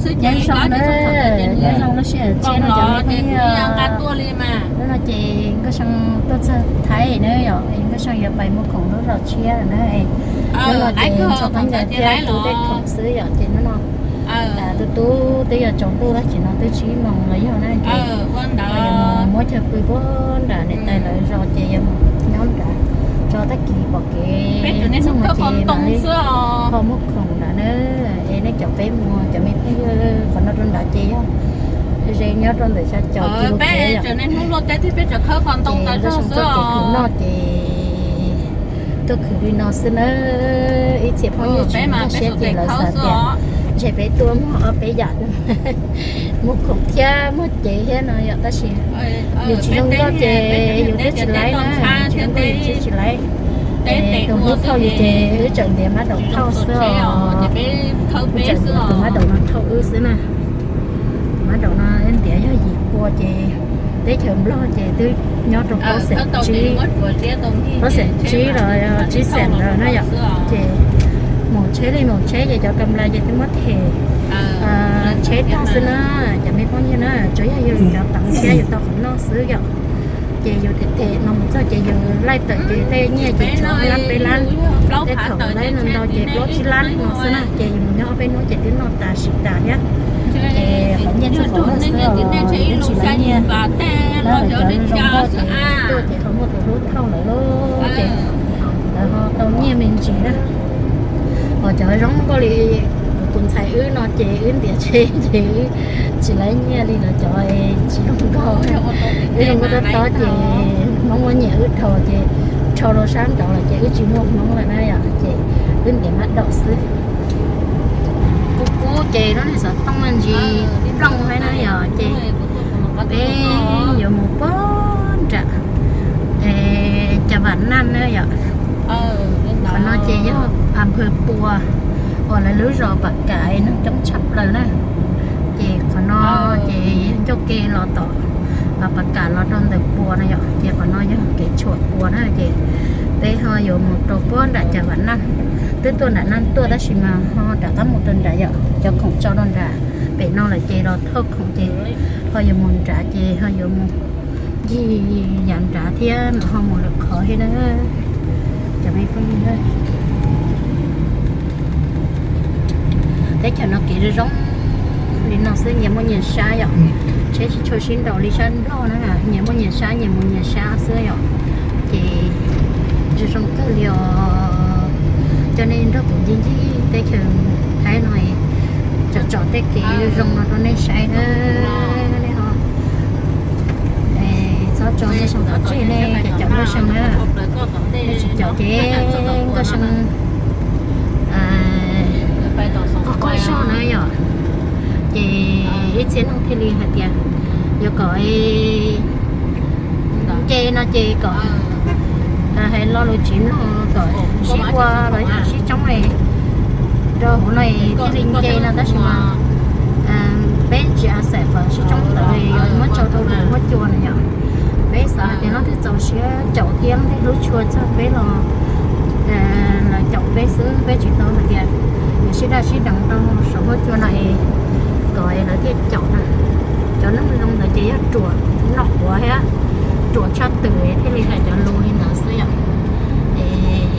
Nyob zoo na, nyob zoo lub sij hawm tshiab no cov me phooj ywg. Hnub no ces Nkauj See tuaj txog Thaib na yom, Nkauj See yuav pais muag khoom lub zos tshiab na. Hnub no ces txog qab ncas thiab tu tej khoom xwb yom, ces hnub no tus tub twb yuav tsaus ntuj lawm, ces no twb tsib moos los yog na, ces yuav mus muab chaw pw puag nram niam tais lawv zos ces yuav mus nyob nrad tso tag kis pom kev txog no ces mam li ho muag khoom nrad na. Es nej cov peb muag cov me phooj ywg, qhov no rau nrad ces yog ze nyob rau ntawm xya caum kis lus kev yom. Ces Nkauj See tuaj khwv noj ces tuaj khwv li no xwb na. Ib txhia phooj ywg tsis nkag siab ces lawv xav tias ntshe peb tuaj muag ob peb yam, muag khoom thiab muag cev thiab no yom, tab sis yus tsis zoo nkauj ces yus twb tsis laib na, tsis zoo nkauj yus twb tsis laib. Tus hlub thauj yus ces wb tseem ntiav mab daum thauj xwb os, wb tseem ntiav tus mab daum no thauj wb xwb na. Tus mab daum no wb ntiav yog yim pua ces teb chaws Nplog ces twb nyob rau plaub xees tsib, plaub xees tsib los tsib xees ntawd na yom. Ces mus tsheb li mus tsheb ces cov kam nplais ces twb muab them tsheb tag xwb na, cov me phooj ywg na, tsuas yog yus cov teev thiab yus tau qhov noj xwb yom. Ces yus them them no mus txog ces yus laij tawm ces tej nyiaj ces tshuav lab peb lab, tej khoom laib no ntau ces plaub tsib lab no xwb na, ces yus mus nyob ob peb hnub ces twb noj tas siv tas thiab. Ces qhov nyiaj txog qhov muag xwb os, twb tsis laib nyiaj. Lawv cov zoo nkauj ces tuaj ces ho muaj tus hlub thauj lawv lauj, ces lawv ho tau nyiaj me ntsis na. Ho cov zoo nkauj li kuv tus ntxhais wb no ces wb ntiav tsheb ces wb tsis laib nyiaj li lawv cov tsis zoo nkauj. Wb zoo nkauj tob tob ces Hmoob muab nyiam wb dhau ces dhau rau sab nraud lawm ces wb tsis muaj Hmoob lawm na yom, ces wb ntiav mab daum xwb. Kub kub ces lub niag xov tooj no ntsis plooj thiab na yom, ces peb yuav mus puag nram Cas Vam Naj na yom. Qhov no ces yog Phav Nphws Pua uas lawv lub zos Pam Kam neeg coob tshaj plaws na. Ces qhov no ces yog ncauj ke los tom Pam Kam los rau ntawm Pua no yom, ces qhov no yog kev tshuam Pua na, ces peb ho yuav mus rau puag nram Cas Vam Naj. Twb tuaj nram Naj tuaj tab sis mas ho rov qab mus rau nram yom, cov khoom tso rau nram pem no lawm ces los thauj khoom ces ho yuav mus nrad ces ho yuav mus ncig yav nrad thiab mam ho mus lwm qhov thiab na. Cov me phooj ywg, teb chaws no kev zoo zoo li no xwb nyias muaj nyias sab yom. Tsheb tsis tshua sib nraus li sab Nplog na, nyias muaj nyias sab nyias mus nyias sab xwb yom. Ces zoo zoo kawg li os. Coj nej nrog kuv ncig ncig teb chaws Thaib no, tsom tsom tej kev zoo no rau nej saib na. Nej ho txhob tso Nkauj See pov tseg nej cov caum Nkauj See na. Nej tsis caum ces Nkauj See qoj qoj zog na yom. Ces ib txhia neeg thiaj li hais tias yuav kom nce no ces kom hais lo lus tsis mloog kom sib ua los yog sib tshoob rau hauv no thiaj li nce no tab sis mas peb tsis xav kom sib tshoob ntawd yuav muab tso rau lawv huab cua no yom. Peb xav hais tias leej twg txaus siab caum thiab leej twg hlub tshua txog peb los lawv caum peb xwb, peb tsis tau hais tias yuav sib daj sib deev rau saum huab cua no es kom lawv thiaj caum na. Cov neeg zoo ntawd ces yog ruam noj quav thiab ruam tshaj twm thiaj li hais cov lus li ntawd xwb yom. Es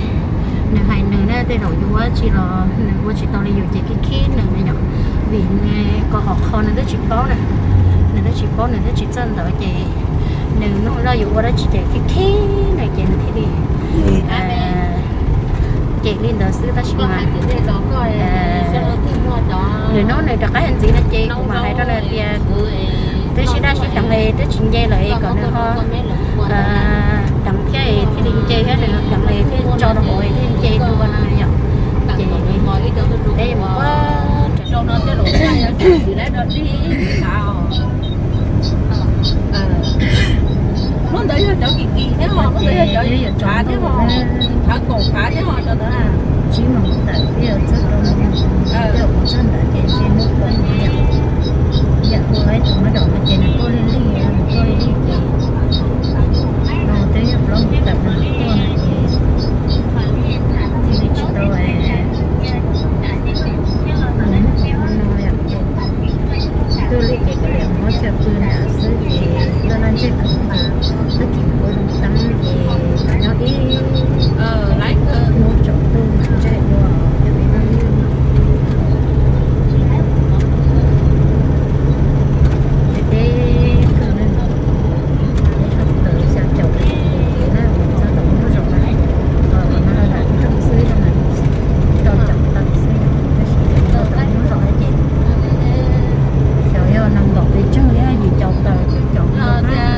nws hais nws na, tej zaum yus ua tsi los nws ua tsis tau li yus ces khib khib nws na yom. Vim nws ko qhov kho nws twb tsis paub na, nws twb tsis paub nws twb tsis txawj ntawd ces nws mloog zoj yus ua dab tsi ces khib khib nws ces nws thiaj li cem li ntawd xwb tab sis mas lwm hnub nws rov qab ntxiv no ces kuv mam hais rau nws tias kuv twb sib daj sib deev es twb tsis nce lawm es kom nws ho deev thiab es thiaj li nce thiab, nws deev es thiaj tso rau hauv es thiaj nce dua no yom. Ces peb mus ua rau no tej laus yog cov tsis laib dog dig xav os. Lub ntawd yog cov kim kim thiab ho, lub ntawd yog cov yim phav thiab ho, yim phav kaum phav thiab ho cov ntawd na. Tsib moos tawm peb yuav txog rau no, peb yuav mus txog ntawd ces ntshe muaj plaub moos yom. Yam hu ib tus mab daum no ces nws tuaj lig lig, tuaj lig lig ces no twb yog plaub moos tawm nws tuaj no ces thiaj li tsis tau mus muag khoom no yom ces Ces cov liam muab coj pw nrad xwb ces laj laj ntseg khoom mas tag kis ua zoo teeb ces nyob ib hnub tsaus ntuj mas ntseg dua cov me phooj ywg. Deb deb kawg li, deb tshaj plaws xya caum tus kev na, txog tom hnub zoo na, qhov no lam nroog xwb no mas rau caum tawm xwb, tab sis rau tom hnub zoo na ces xyov yog nees nkaum pes tsawg thiab yim caum tawm cuaj caum no.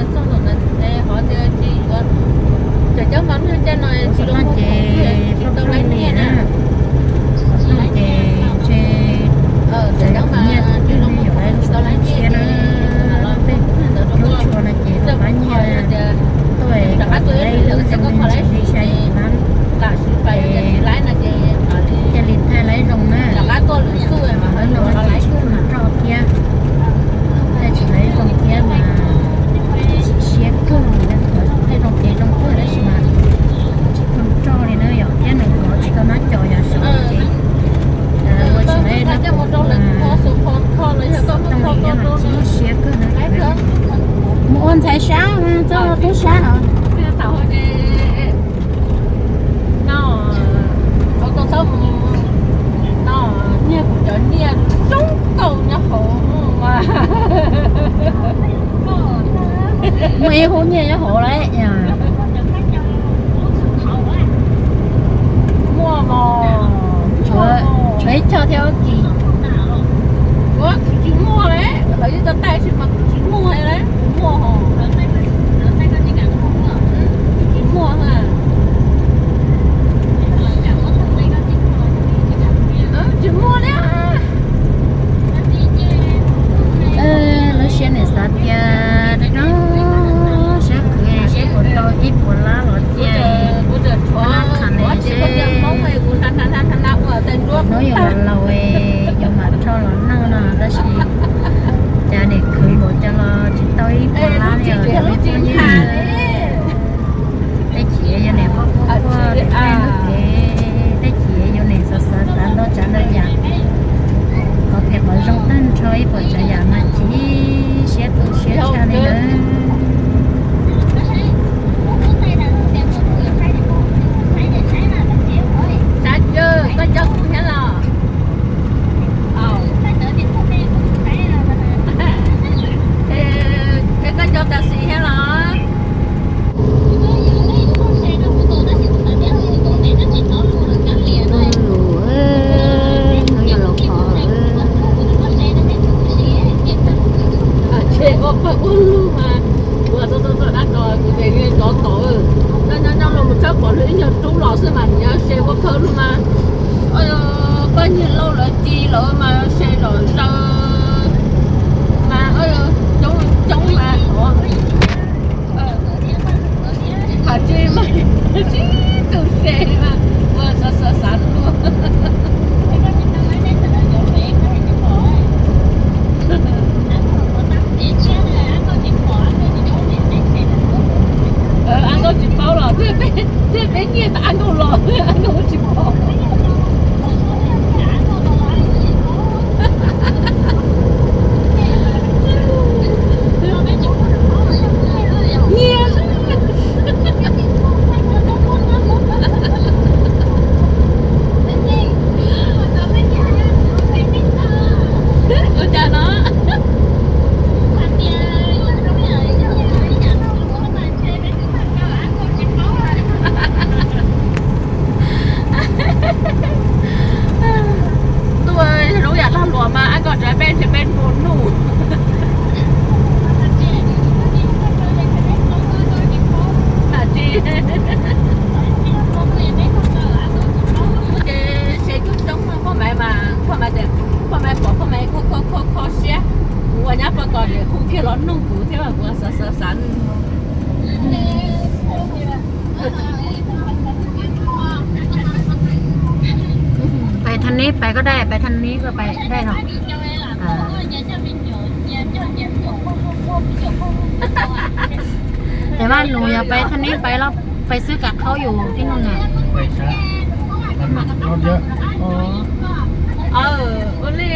Ces plob plob li na, plob ces ntshe txawm yog tus nyiaj tus twg ne yuav lawv txhob laib tshiab na, tej lub tsua no ces rov qab nyiaj tuaj kom laib lub zoo li ntshe li xya yim lab, ces thiaj li thaij laib zoo na. Lub no ces tsis khoom roj thiab, thaij tsis laib zoo thiab mas chim siab kawg li, thaij zoo ces zoo kawg tab sis mas tsis khoom roj li na yom, thiab nws kov tsis tau nab co yog saum ces ua tsis laib dab tsi, xov tooj li thiab mas chim siab kawg na. Mus ua ntxhais sab, txoj tub sab os. No, koj txhob mus, no, nyiag kuv cov nyiaj zoo nkauj nyob hauv mas. Muaj ib hub nyiaj nyob hauv lawm. Muaj mos, tshuav ib co thiab ua kis. Kuv tsis muaj li, lawv yeej tau taij sis mas kuv tsis muaj li, kuv muaj hos. Tsis muaj, tsis muaj li. Lub siab nws xav tias rau rau siab khwv seb puas tau ib puas lab los cia, lab qham ne seb. Hnub yuav los laus yuav mam rho los noj no tab sis cas nim khwv npaum cas los tsis tau ib puas lab li os cov me phooj ywg. Tej chim yog nim quaj quaj quaj tej lub kev, tej chim yog nim xav xav xav ntau tsav ntau yam, qhov phem qhov zoo tag nrho ib puas tsav yam mas chim siab tu siab tshaj li na. Es koj nco tam sim thiab los? Hnub yuav los qhov, se ua pawg ua lug mas, ua tau tau tau dab ko kuv tes li rov tod, nyob nyob los mus tshawb pom lwm ib nyuag rub los xwb mas nws nyob se ua pawg lug mas, poj niam lauj lawv ci lawv mas se los zaws mas coob coob mas hov. Hais tsis mas sib tw se mas ua xav xav xav luaj. Ab Nkauj tsis paub los, twb peb nyiag tau Ab Nkauj los, Ab Nkauj tsis paub. Nyiag. Ua cas no? Tuaj zoo yam lag luam mas Ab Nkauj tseem peb ntshe peb mus nuj. Ces se coob coob poj Maiv mas, poj Maiv tias, poj Maiv pom poj Maiv kho kho kho siab, kuv ua nyab poj kos ces hu kiag los nug kuv thiab mas kuv xav xav xav. Pais Thav Neb pais koj dai, pais Thav Neb koj pais dai no. Tes Vaj Lus yog pais Thav Neb pais los pais xwb kam qhaub yus tib nug na. Ua li,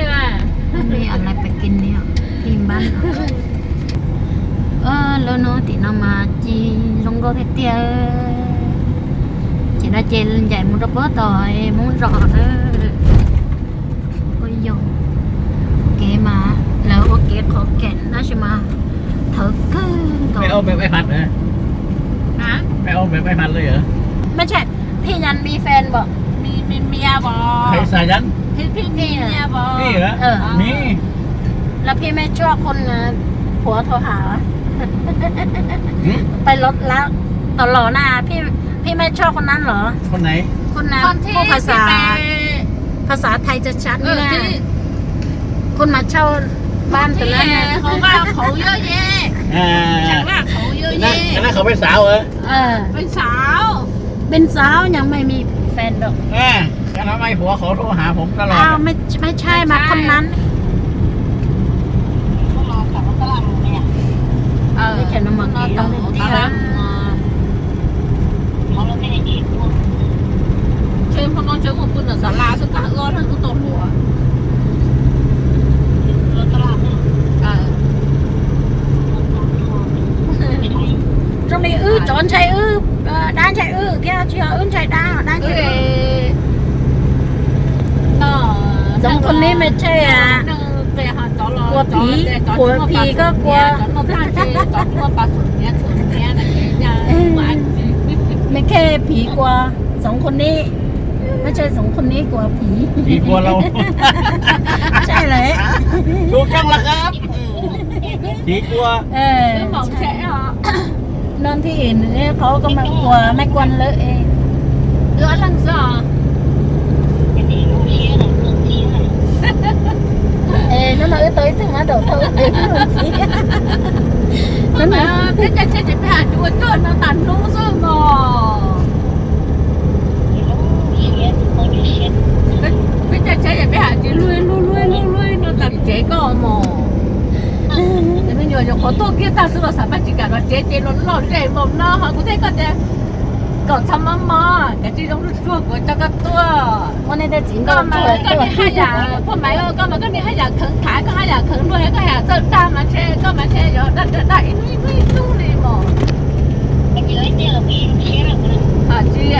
ua li pais kis ni, phim Lub hnub tim no mas ci zoo nkauj tiag tiag. Ces no ces ncaim mus rau puag tom Hmoob Zos na. Ua yog kev mas lawv ua kev qhov kem tab sis mas thawv kawg nkaus. Mej, phij Nyan mi fan pom? Mi, mi, mi a pom? Phij Nyan? Phij, phij mi a pom? Mi a? Los phij mej tshua khun phuav thau ham? Pais los, tom los na, phij mej tshua khun nan los? Khun nan, phij phaj xav, phaj xav thaij tsa tsa ni na. Khun mas tshua ban tus na. Qhov vaj qhauv yog ye. Qhov vaj qhauv yog ye. Peb xav, peb xav nyog mej mi fan rau. Mej tshua mas khun nan. Ces no mas kev zoo tiag. Ces hmo no tseem mus pw nram xav las xwb, koj ob leeg kuj tau hluas. Zoo li wb tsov ntshai wb, dab ntshai wb thiab, tsis yog wb ntshai dab, dab ntshai wb. Txoov Khun Nib mas tshaj, kua phiv, kua phiv koj kua. Mej khej phiv kua, Txoov Khun Nib, mas tshaj Txoov Khun Nib kua phiv. Tshaj lawm. Phiv kua. No thib ib qhov koj mam kua mej kua lawm. Wb ob leeg xwb os. Es hnub no wb tau ib tug mab daum thau wb tus ntxiv. Peb caij tsheb ces peb has tsis ua cuag no tas hnub xwb mog. Peb caij tsheb ces peb has tsis luag luag luag luag no tas tsev koj mog. Ces me nyuam nyuam qhuav tuaj kiag tag xwb los xav pab tsis kam los tsev ces los loj zem npaum no ho kuv thiaj koj tias kom txhob mob mob, kav tsij zoo tsuag tsuag kuv coj koj tuaj. Koj mas koj niag haj yam, poj Maiv, koj mas koj niag haj yam kheev khav, koj haj yam kheev luag, koj haj yam txawj dag mas ntshe koj mas ntshe yuav dag dag dag ib hnub ib hnub ib hnub li mog. Tsis,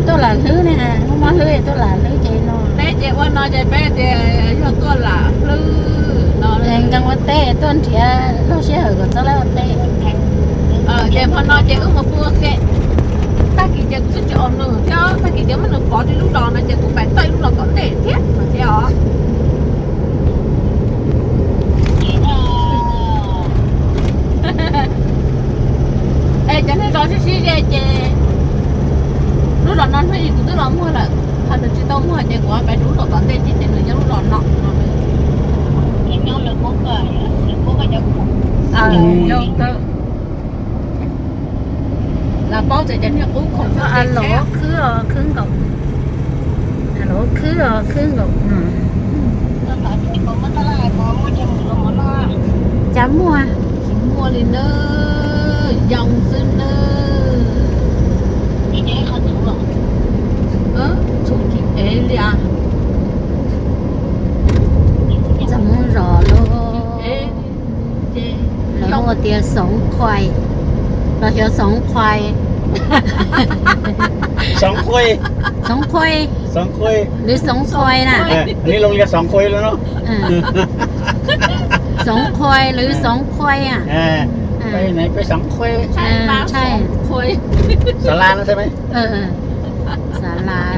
tuaj lam hlwb ne, mob hlwb tuaj lam hlwb ces no. Peb ces ua no ces peb tias yog tuaj lam hlwb no. Nkees ua teb tuaj nrhiav lub sij hawm kom txhob lawv ua teb. Ces hmo no ces wb mus pw ua ke. Tag kis ces kuv xub tsis os nws thiab, tag kis ces muab nws pov li lub los no ces kuv pais tawm lub los tom ntej thiab no thiab os. Es cov hnub zos sib sib ze ces lub zos no hnub ib kuv twb los muag lawm, ho nws tsis tau muag ces kuv pais rau lub zos tom ntej thiab ces nws nyob lub zos no no. Lam paub tias cov niag qub khoom los khwb os khwb nkaus, los khwb os khwb nkaus. Cas muaj, tsis muaj li nawb, yoo xwb nawb. Txhuv kim ev li as. Txog Hmoob Zos lawm. Lawv hu tias Xoov Khuais, los xyov Xoov Khuais. Xoov Khuais, Xoov Khuais, Xoov Khuais na. Xoov Khuais lawv Xoov Khuais a. Xav las no xwb. Xav las.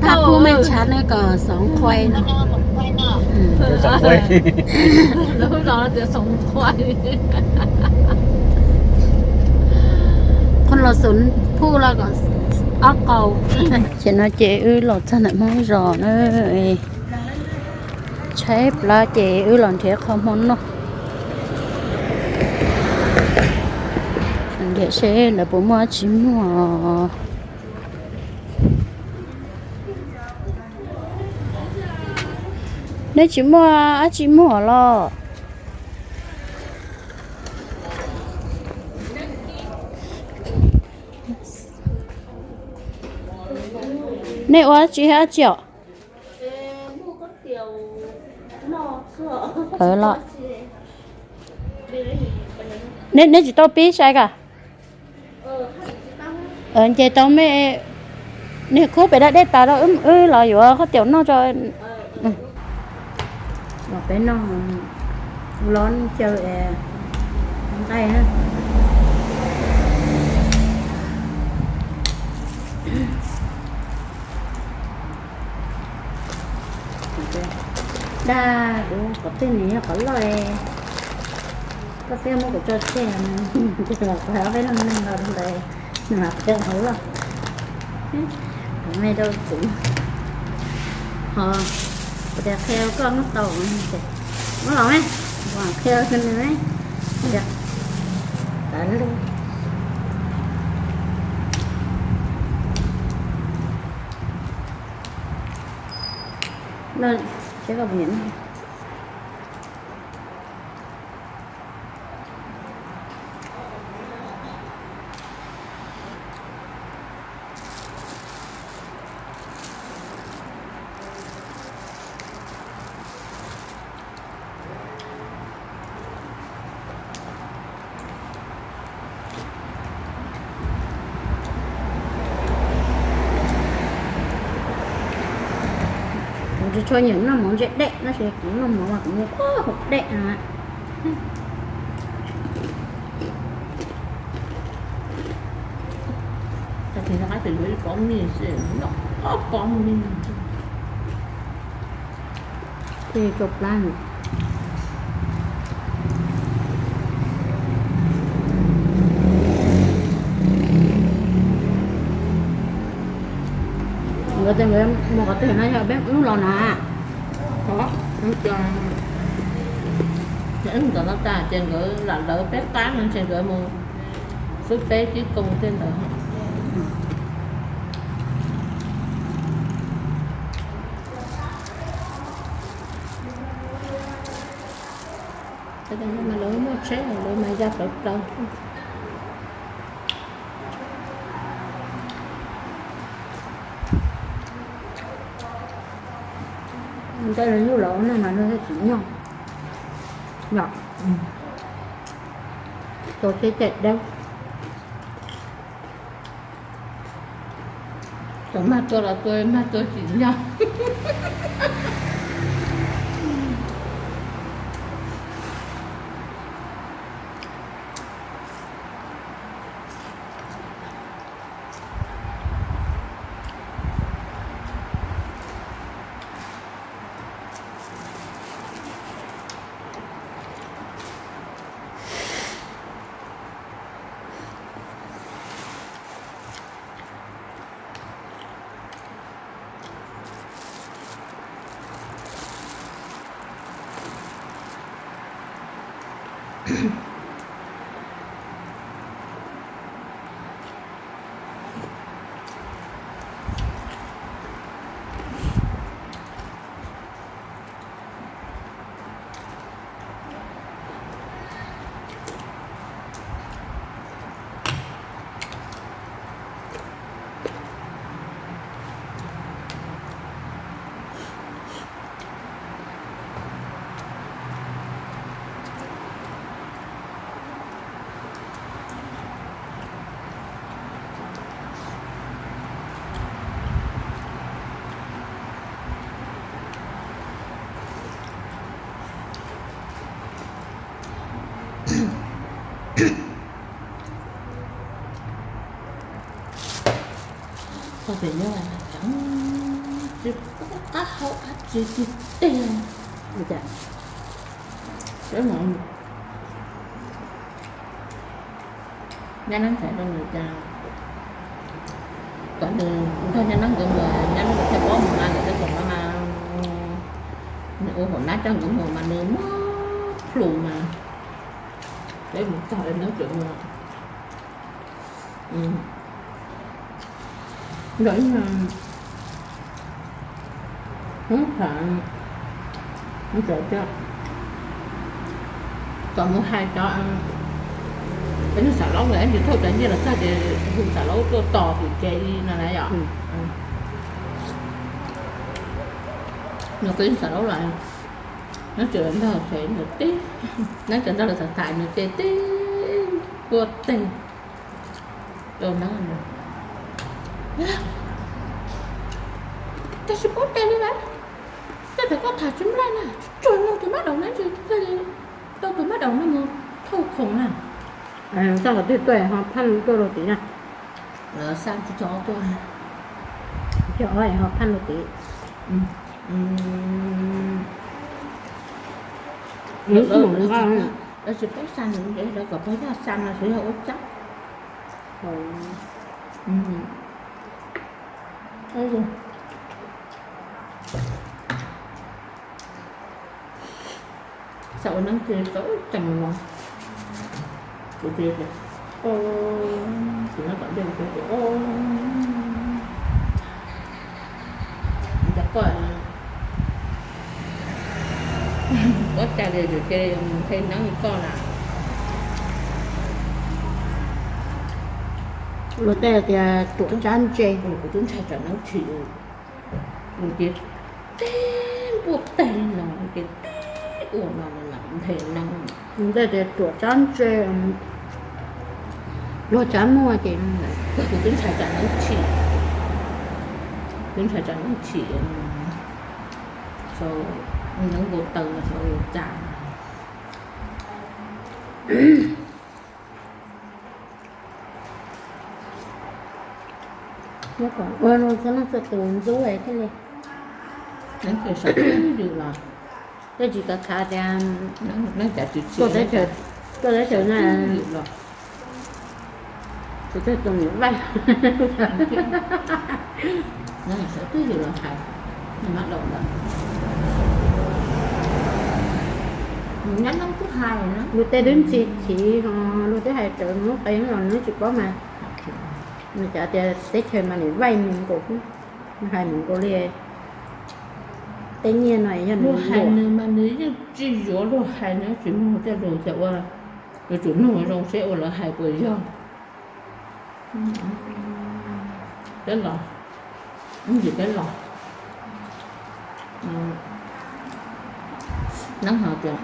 Thaj pub mej tshav ne kom Xoov Khuais no. Qhov los Xoov Phuj los kom ob qau. Ces no ces wb los txog ntawm Hmoob Zos na. Tshaib plab ces wb los nrhiav qhov hmo noj. Nrhiav seb lawv puas muaj dab tsi muag. Neb tsis muaj dab tsi muag los? Nej ua dab tsi hab dab tsi os? Los, neb, neb tsis tau pib sai ka? Nce tau me, niag khub pem dab dej tas rau wb, wb los yuav khaub caum noj tso. Los peb noj los caw nqaij na. Dag kuv qhov twg nws yog qhov loj, koj thiaj muab kuv tso tseg, kuv peb leeg neeg los ntawd nws mam qhia qhov loj. Kuv me rau kuv ho, kuv tias qhia koj muab tau, muab los me, kuv qhia rau nws me, tas li. Kuv tsis tshua nyiam noj mov ntse dej, tab sis kuv noj mov mas kuv muaj qab hau dej na. Ib pob mis xwb, ob pob mis, rau plab. Nkawd tias nkawd mus qhov twg no yog peb hnub los na. Ces nkawd no tas ces nkawd lam lawv peb qab no ces nkawd mus xub peb tib koos tej ntawd. Mas lawv muaj tsheb lawv mas ya plawv plaws. Ntawd los yug los ua neej mas nws thiaj tsim nyog, yom. Tau teb chaws dawb. Thaum mag tuag los tuag, mag tuag tsim nyog. Tsis paub qab hau dab tsi tiag tiag. Nyab Neeb hais rau nws tias kom nws nrog Nyab Neeb nkawd mus, Nyab Neeb nkawd thiaj paub mus na, lawv tej thaum no mas nws ua hauv nab coj nkawd mus mas nws muab plhus mas peb mus txog es nws tseem mus. Nrog ib, hnub thaum, hnub thaum kom mus hais cov, peb nug Xam Laub ntawd, ib ntsis thauj cov nyiaj los txog ces hu Xam Laub tuaj tos tim tsev li no na yom. Nws qhib xav laub lawm, neb tseem nrog teb, neb tseem nrog lawv tham tham nws ces tib puab teg rau neb. Tab sis puab teg li lawm, tej thaum koj tham tsis nplaig na, tsuag nug tus mab daum neb tsis thiaj li tau tus mab daum no mus thauj khoom na. Txoj qhov twg tuaj ho phaj tuaj rau tid na. Xa tsis tso tuaj, cov ho phaj rau tid. Lawv tsis paub xa nws, lawv kom pog yaj xa no xwb yog ua txab. Xav ua neeb ces tau ceem los, kuv ces, kuv nyob tom ntej ces, cas koj ua cas li yuav cia li mus nqhis neeb li koj na. Luag tej tias ruam tsab ntse, kuv twb ntshai tsam neeb chim, ces tib npuaj teg no ces tib ua no nqhis neeb. Luag tej tias ruam tsab ntse, luag tsab muag ces, kuv twb ntshai tsam neeb chim, twb ntshai tsam neeb chim, neeb nkaus taws no xyov ua cas. Nyob kom ua no txhua leej txhua tus ntxub thiaj li. Twb tsis kav khav tias tuaj teb chaws na, tus twg tus niam Vaij, sawv twb yus los hais, luag tej twb ntxhi chiv ho luag twb hais rawv nws lub qe los nws tsis paub mas, nws cov tias teb chaws mas niam Vaij mus nkaus, hais mus nkaus li. Tej nyiaj no yog luag hais nws mas nws yeej tsis yuav luag hais, nws tsis mloog tej lus tias ua, yuav tsum mloog zoo seb ua lawv hais puas yog. Peb los, ib ntsis peb los, neeb hais tias,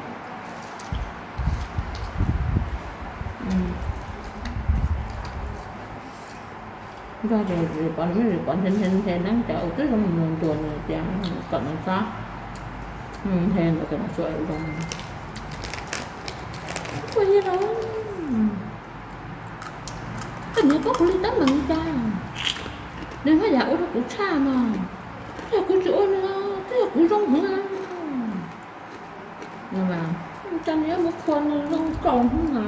nrog ces pov, pov nrhe nrhe nrhe neeb cov ua twb zoo mus ntuas nws tias kom nws txhob nrhe ntawd kom nws txhob zoo. Puas yog los, koj niam pab kuv li teeb meem li cas, nws muab yam ua rau kuv tshaj no, twb yog kuv tsis ua nws, twb yog kuv zoo heev. Cas nws yuav mus qhuas nws zoo nkaus hnub no.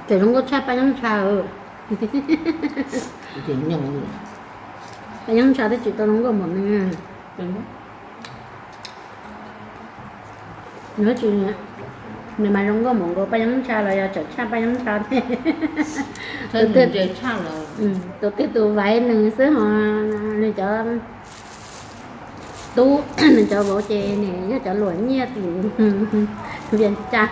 Tseem zoo nkauj tshaj Paj Yeeb Ntsha. Paj Yeeb Ntsha twb tsis tau zoo nkauj npaum nws. Nws tsis, nws mas zoo nkauj npaum nkaus Paj Yeeb Ntsha los yog tseem tshaj Paj Yeeb Ntsha thiab. Tus twg tus vaiv nws xwb ho, nws cov tub, nws cov vauv ces nws yog cov luam nyiaj tim Vias Cas.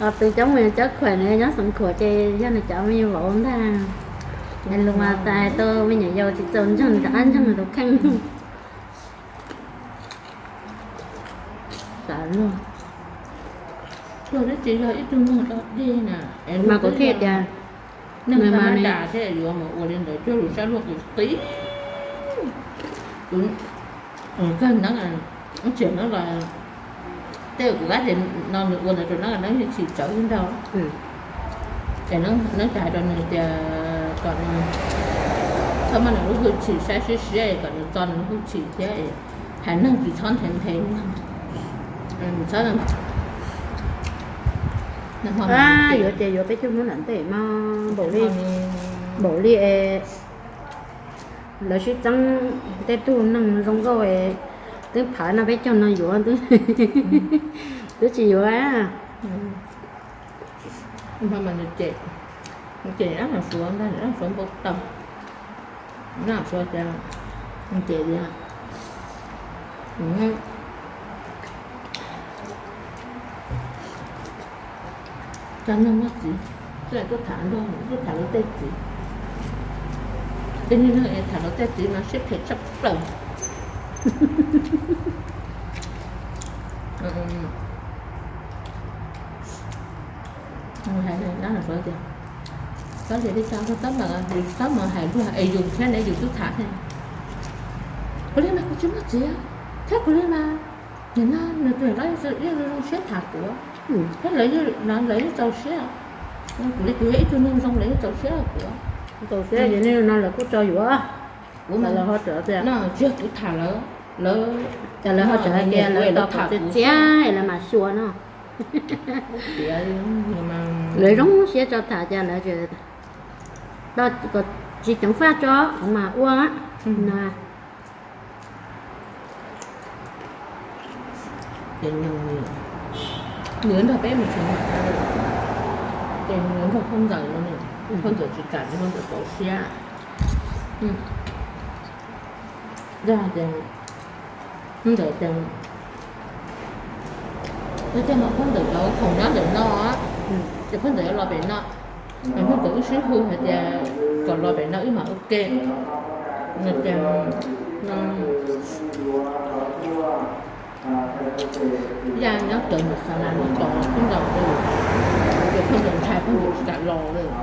Ho tus coob mus coob khuam nws nyob Xeev Khuam ces yog nws cov me nyuam vauv ntag. Hais lus mas tas hais tau me nyuam yaus tsis txaus ntseeg, rov qab ntseeg tus kheej. Xav luag, luag twb tsis yog ib tug neeg dog dig na, mas kuv thiaj tias neeg mas da thiab yuav mus ua li ntawd cuag lus sab luag qis qis. Kawg neeb, tseem neeb los tej kuv kab tes no nws ua ntawd rau neeb, neeb yeej chim tsawv ib nrag. Es neeb tsis hais rau nws tias kom nws txhob muab nws lub hwj chim saib siab siab kom nws txo nws lub hwj chim thiab, hais neeg tsis txhob nthe nthe neeg. Yuav ces yuav peb caug hnub nram ntej mas npaum li, npaum li lawv sib txeeb tej tug neeg zoo nkauj twb phav no peb caug no yuav twb tsis yuav. Ces ab Suav ntag, ab Suav npau taws, ab Suav ces, ces cov neeg muaj txiv, tuaj tham nrog, tuaj tham lawv tej txiv, tej niag neeg es tham lawv tej txiv mas siab phem tshaj plaws. Hais tias, tab sis li cas tab mas, tab mas hais luag es yus thiab ne, yus twb tham thiab. Kuv li mas kuv tsis muaj txiv thiab, kuv li mas nim no nws tus niam hlob yeej zoo siab tham kuv thiab, lawv yeej txaus siab. Kuv li kuv yog ib tug neeg zoo lawv yeej txaus siab kuv. Txaus siab ces nej no lawv kuj tso yuav. Kuv mas lawv ho tseem tias, tsis yog kuv tham lawv, lawv, cas lawv ho tseem hais tias lawv tos kuv txias txias es lawv mam xyuas no. Lawv zoo siab tso tham cas lawv tsis ceev faj tso kuv mam ua no. Ces nws nrog peb mus tsev, ces nws nrog phauj ntxawm no, phauj ntxawm tsis kam, phauj ntxawm txaus siab. Yog tias phauj ntxawm tias, yog tias mas phauj ntxawm cov khoom nyob ntawm no, ces phauj ntxawm yuav los pem no, mas phauj ntxawm wb sib hu hais tias kom los pem no wb mam ua ke. Tias, no, Yaj nyob rawv ntawm xa las no tos phauj ntxawm, ces phauj ntxawm ntshai phauj ntxawm tsis kam los.